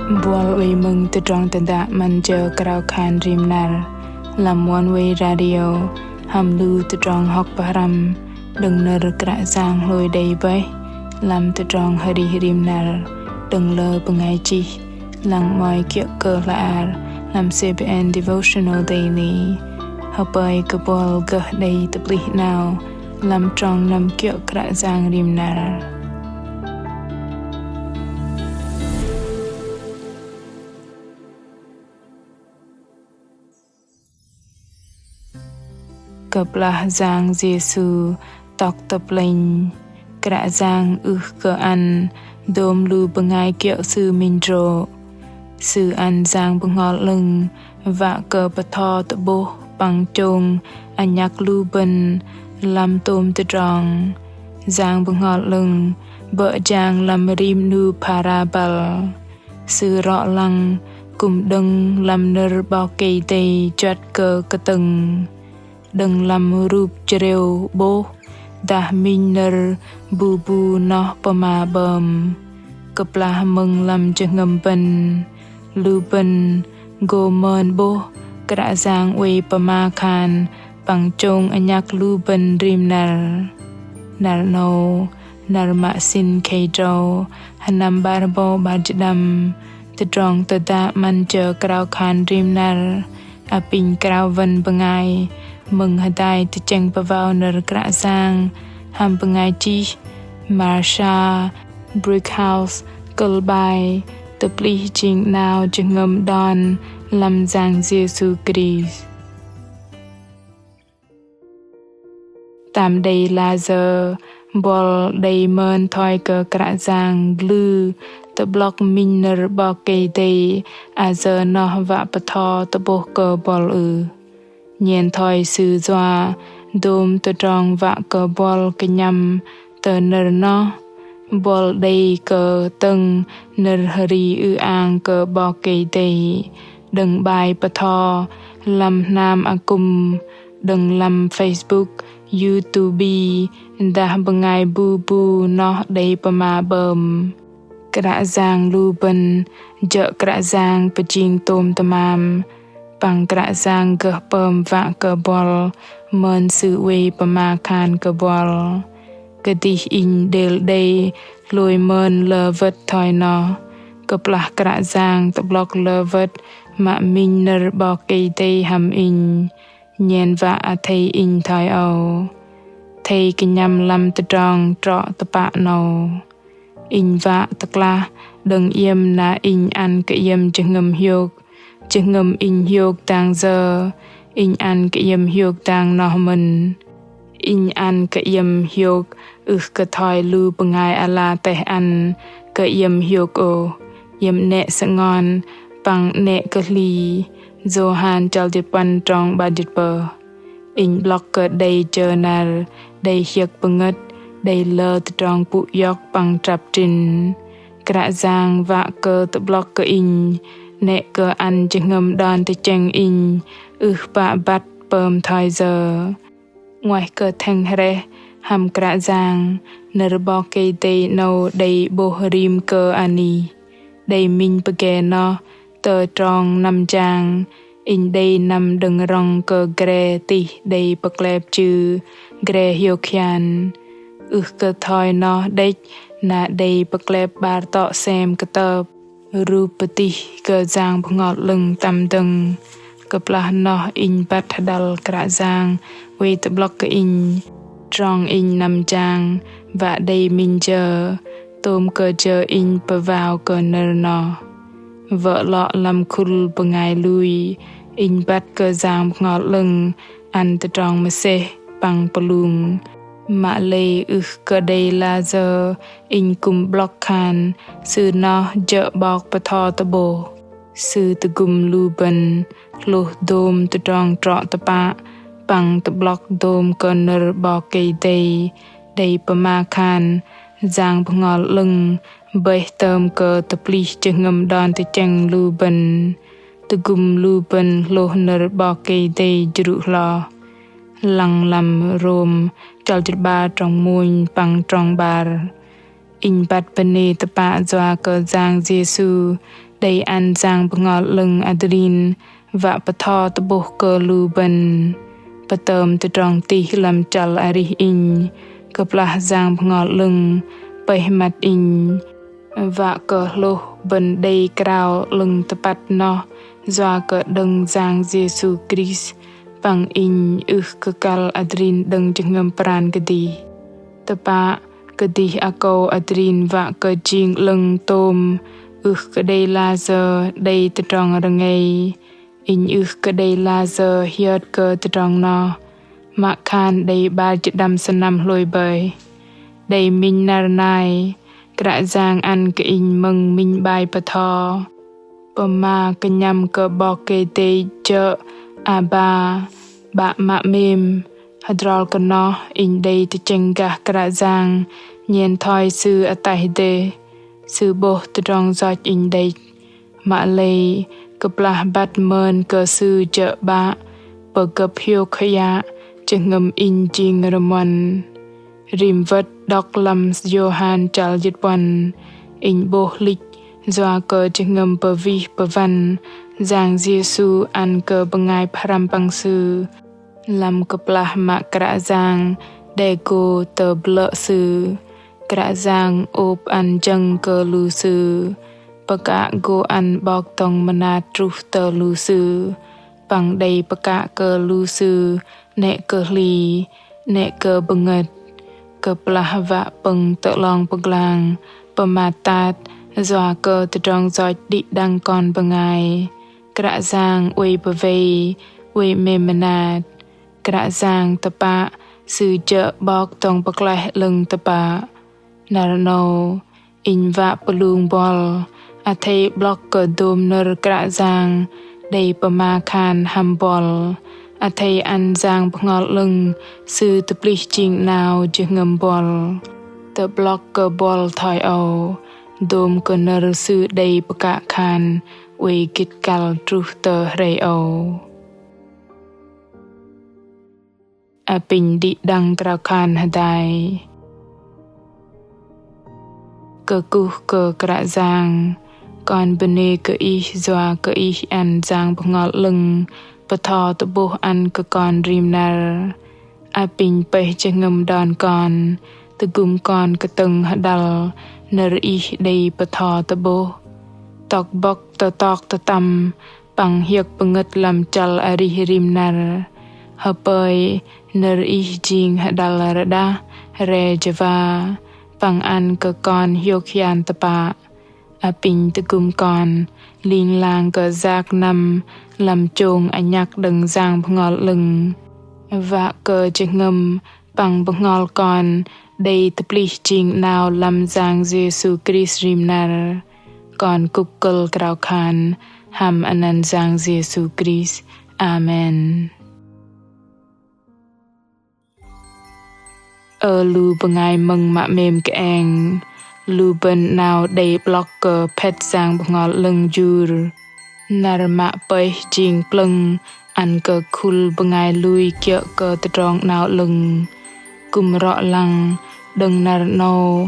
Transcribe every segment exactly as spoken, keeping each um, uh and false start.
Buăl oei mơ̆ng tơdrong tơdă 'Măn jơ krao khan rim năr lăm Oneway Radio hăm lu tơdrong hŏk pơhrăm đơ̆ng nơ̆r Kră Yang hlôi đei bơih lăm tơdrong arih rim năr đơ̆ng lơ bơngai chih. Lăng 'mơ̆i kiơ̆ kơ hla bơar lăm C B N Devotional Daily. Hơpơi kơ buăl gơh đei tơplih 'nao lăm trong năm kiơ̆ Kră Yang rim năr. Kơplah Yang Yêsu tŏk tơ plĕnh, Kră Yang ưh kơ ăn dôm lu bơngai kiơ̆ Sư minh hơdrô̆. Sư ăn Yang Bơhngol 'Lơ̆ng wă kơ bơtho tơ'bôh păng chông anhăk lu bơ̆n lăm tôm tơdrong. Yang Bơhngol 'Lơ̆ng bơ̆ jang lăm rim 'nu parabel. Sư rŏ lăng kư̆m đơ̆ng lăm nơ̆r 'Bok Kei-Dei juăt kơ kơtơ̆ng. Đơ̆ng lăm rup jrêu 'bôh dah minh nơ̆r bu bu noh pơma 'bơm. Kơplah mơ̆ng lăm jơhngơ̆m bơ̆n, lu bơ̆n gô mơn 'bôh Kră Yang oei pơma khan păng chông anhăk lu bơ̆n rim năr. Năr 'nâu, năr mă sĭn khei drâu, sơnăm 'bar rơbâu 'bar jĭt đăm, tơdrong tơdă 'Măn jơ krao khan rim năr, apinh krao wơn bơngai mơ̆ng hơdai tơchĕng pơwao nơ̆r Kră Yang hăm bơngai chih Marsha Brickhouse, kơ̆l 'bai Tơplih jing 'nao jơhngơ̆m đon lăm Yang Yêsu Krist. Tam đei layơ buăl đei mơn thoi kơ Kră Yang glư tơ'blŏk minh nơ̆r 'Bok Kei-Dei ayơ noh wă bơtho tơ'bôh kơ buăl ưh? Nhen thoi Sư yua dôm tơdrong wă kơ buăl kơnhăm tơ nơ̆r noh, buăl đei kơtơ̆ng nơ̆r hơri ư-ang kơ 'Bok Kei-Dei đơ̆ng 'bai bơtho lăm hnam akŭm, đơ̆ng lăm Facebook, YouTube, dah bơngai bu bu noh đei pơma 'bơm. Kră Yang lu bơ̆n jơ̆ Kră Yang pơjing tôm tơmam, păng Kră Yang gơh pơm wă kơ buăl mơn Sư oei pơma khan kơ buăl. Kơdih inh đêl đei hlôi mơn lơ wơ̆t thoi noh, kơplah Kră Yang tơ'blŏk lơ wơ̆t mă minh nơ̆r 'Bok Kei-Dei hăm inh, nhen wă athei inh thoi âu. Athei kơnhăm lăm tơdrong trŏ tơpă 'nâu. Inh wă tơklah đơ̆ng iĕm na inh ăn kơ iĕm jơhngơ̆m hiôk, jơhngơ̆m inh hiôk dang yơ, inh ăn kơ iĕm hiôk dang noh mơ̆n. Inh ăn kơ iĕm hiôk ưh kơ thoi lu bơngai ala teh ăn kơ iĕm hiôk ôh, iĕm 'nĕ sơngon păng 'nĕ kơ hli. Yôhan chăl jĭt puăn trong 'bar jĭt pơh. Inh 'blŏk kơ đei jơ năr, đei hiơ̆k pơngơ̆t, đei lơ tơdrong pŭ iŏk păng trăp trĭn. Kră Yang wă kơ tơ'blŏk kơ inh, 'nĕ kơ ăn jơhngơ̆m đon tơchĕng inh ưh pă băt pơm thoi yơ. 'Nguaih kơ thĕng hrĕh hăm Kră Yang, nơ̆r 'Bok Kei-Dei 'nâu đei 'bôh rim kơ anih. Đei minh pơge noh tơ trong năm jang, inh đei năm đơ̆ng rŏng kơ gre tih đei pơklep chư gre hiôk hian. Ưh kơ thoi noh đĕch na đei pơklep 'bar tŏ sem kơtơp. Rup pơtih kơ Yang Bơhngol 'Lơ̆ng tăm dơ̆ng. Kơplah noh inh băt hơdăl Kră Yang oei tơ'blŏk kơ inh trong inh năm jang wă đei minh jơ, tôm kơ jơ inh pơwao kơ nơ̆r noh. Wơ̆ lŏ lăm khul bơngai lui, inh băt kơ Yang Bơhngol 'Lơ̆ng ăn tơdrong mơsêh păng pơlung. Mă lei ưh kơ đei layơ inh kư̆m 'blŏk khan Sư noh jơ̆ 'Bok bơtho tơ'bôh. Sư tơgŭm lu bơ̆n hlôh dôm tơdrong trŏ tơpă păng tơ'blŏk dôm kơ nơ̆r 'Bok Kei-Dei đei pơma khan Yang Bơhngol 'Lơ̆ng bơih tơm kơ tơplih jơhngơ̆m đon tơchĕng lu bơ̆n, tơgŭm lu bơ̆n hlôh nơ̆r 'Bok Kei-Dei jrŭ hloh. Lăng lăm Rôm chăl jĭt 'bar trong mônh păng trong 'bar. Inh băt bơnê tơpă yua kơ Yang Yêsu đei ăn Yang Bơhngol 'Lơ̆ng adrin wă bơtho tơ'bôh kơ lu bơ̆n. Pơtơm tơdrong tih lăm chăl arih inh, kơplah Yang Bơhngol 'Lơ̆ng pơih măt inh, wă kơ hlôh bơ̆n đei krao 'lơ̆ng tơpăt noh yua kơ đơ̆ng Yang Yêsu Krist, păng inh ưh kơ kăl adrin đơ̆ng jơhngơ̆m pran kơdih. Tơpă kơdih akâu adrin wă kơ jing 'lơ̆ng tôm, ưh kơ đei layơ đei tơdrong rơngei. Inh ưh kơ đei layơ hiơt kơ tơdrong noh, mă khan đei 'bar jĭt đăm sơnăm hlôi bơih. Đei minh năr nai, Kră Yang ăn kơ inh mơ̆ng minh 'bai bơtho. Pơma kơnhăm kơ 'Bok Kei-Dei jơ̆ Aba, 'Bă mă 'mêm. Hơdrol kơ noh inh đei tơchĕng gah Kră Yang, nhen thoi Sư ataih dêh. Sư 'bôh tơdrong yoch inh đĕch. Mă lei kơplah băt mơn kơ Sư jơ̆ 'Bă, pơgơ̆p hiôk hơyă, jơhngơ̆m inh jing rơmuăn. Rim wơ̆t đŏk lăm Yôhan chăl jĭt puăn, inh 'bôh hlĭch yua kơ jơhngơ̆m pơwih pơwăn Yang Yêsu ăn kơ bơngai pơhrăm păng Sư. Lăm kơplah mă Kră Yang đe gô tơ'blơ̆ Sư, Kră Yang ôp ăn jơ̆ng kơ lu sư, pơkă gô ăn 'Bok dŏng mơnat truh tơ lu sư, păng đei pơkă kơ lu sư 'nĕ kơ hli, 'nĕ kơ bơngơ̆t. Kơplah wă pơ̆ng tơ 'long pơglang, pơmat tat, yua kơ tơdrong yoch đĭ đăng kon bơngai, Kră Yang oei pơwei, oei 'mêm mơnat. Kră Yang tơpă, Sư jơ̆ 'Bok dŏng pơklaih 'lơ̆ng tơpă. Năr 'nâu, inh wă pơlung buăl, athei 'blŏk kơ dôm nơ̆r Kră Yang đei pơma khan hăm buăl, athei ăn Yang Bơhngol 'Lơ̆ng Sư tơplih jing 'nao jơhngơ̆m buăl. Tơ'blŏk kơ buăl thoi âu, dôm kơ nơ̆r Sư đei pơkă khan oei gĭt kăl truh tơ hrei âu. Apinh đĭ đăng krao khan hơdai. Kơkuh kơ Kră Yang, kon bơnê kơ Ih yua kơ Ih ăn Yang Bơhngol 'Lơ̆ng bơtho tơ'bôh ăn kơ kon rim năr. Apinh pơih jơhngơ̆m đon kon, tơgŭm kon kơtơ̆ng hơđăl nơ̆r Ih đei bơtho tơ'bôh. Tŏk bŏk tơtok tơtăm păng hiơ̆k pơngơ̆t lăm chăl arih rim năr. Hơpơi nơ̆r Ih jing hơđăl rơđah re jơwa, păng ăn kơ kon hiôk hian tơpă. Apinh tơgŭm kon ling lang kơ yak năm lăm chông anhăk đơ̆ng Yang Bơhngol 'Lơ̆ng. Wă kơ jơhngơ̆m păng bơhngol kon đei tơplih jing 'nao lăm Yang Yêsu Krist rim năr. Kon kŭk kơ̆l krao khan hăm anăn Yang Yêsu Krist. Amen. Ơ lu bơngai mơ̆ng mă 'mêm kơeng, lu bơ̆n 'nao đei 'blŏk kơ phĕt Yang Bơhngol 'Lơ̆ng jur. Năr mă pơih jing plơ̆ng ăn kơ khul bơngai lui kiơ̆ kơ tơdrong 'nao 'lơ̆ng. Kư̆m rŏ lăng, đơ̆ng năr 'nâu,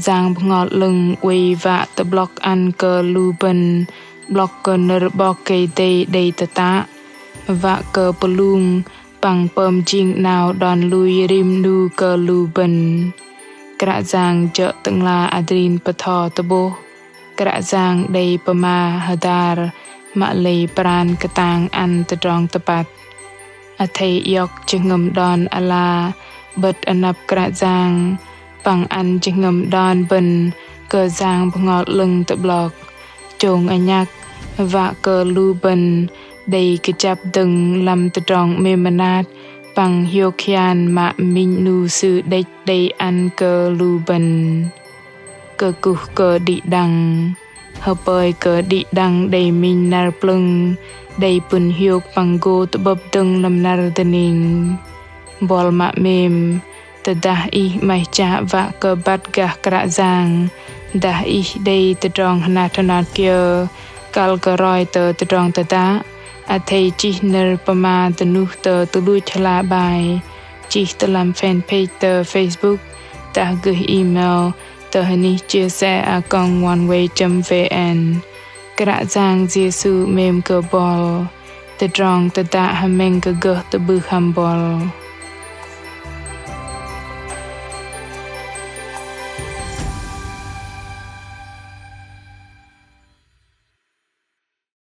Yang Bơhngol 'Lơ̆ng oei wă tơ'blŏk ăn kơ lu bơ̆n 'blŏk kơ nơ̆r 'Bok Kei-Dei đei tơtă, wă kơ pơlung păng pơm jing 'nao đon lui rim 'nu kơ lu bơ̆n. Kră Yang jơ̆ Tơ'ngla adrin bơtho tơ'bôh. Kră Yang đei pơma hơdar mă lei pran kơtang ăn tơdrong tơpăt. Athei iŏk jơhngơ̆m đon ala 'bơ̆t anăp Kră Yang, păng ăn jơhngơ̆m đon bơ̆n kơ Yang Bơhngol 'Lơ̆ng tơ'blŏk. Chông anhăk wă kơ lu bơ̆n đei kơjăp dơ̆ng lăm tơdrong 'mêm mơnat păng hiôk hian mă minh 'nu Sư đĕch đei ăn kơ lu bơ̆n. Kơkuh kơ đĭ đăng. Hơpơi kơ đĭ đăng đei minh năr plơ̆ng, đei pŭn hiôk păng gô tơ'bơ̆p dơ̆ng lăm năr dơning. Buăl mă 'mêm, tơdah ih 'maih chă wă kơ băt gah Kră Yang, dah ih đei tơdrong hơnat hơnat kiơ, kăl kơ roi tơ tơdrong tơdă, athei chih nơ̆r pơma dơnuh tơ tơluch hla bơar, chih tơ lăm fanpage tơ Facebook, dah gơh email tơ hơnih chia sẻ a còng oneway chấm vn. Kră Yang Yêsu 'mêm kơ bol, tơdrong tơdă hơmĕng kơ gơh tơ'bưh hăm bol.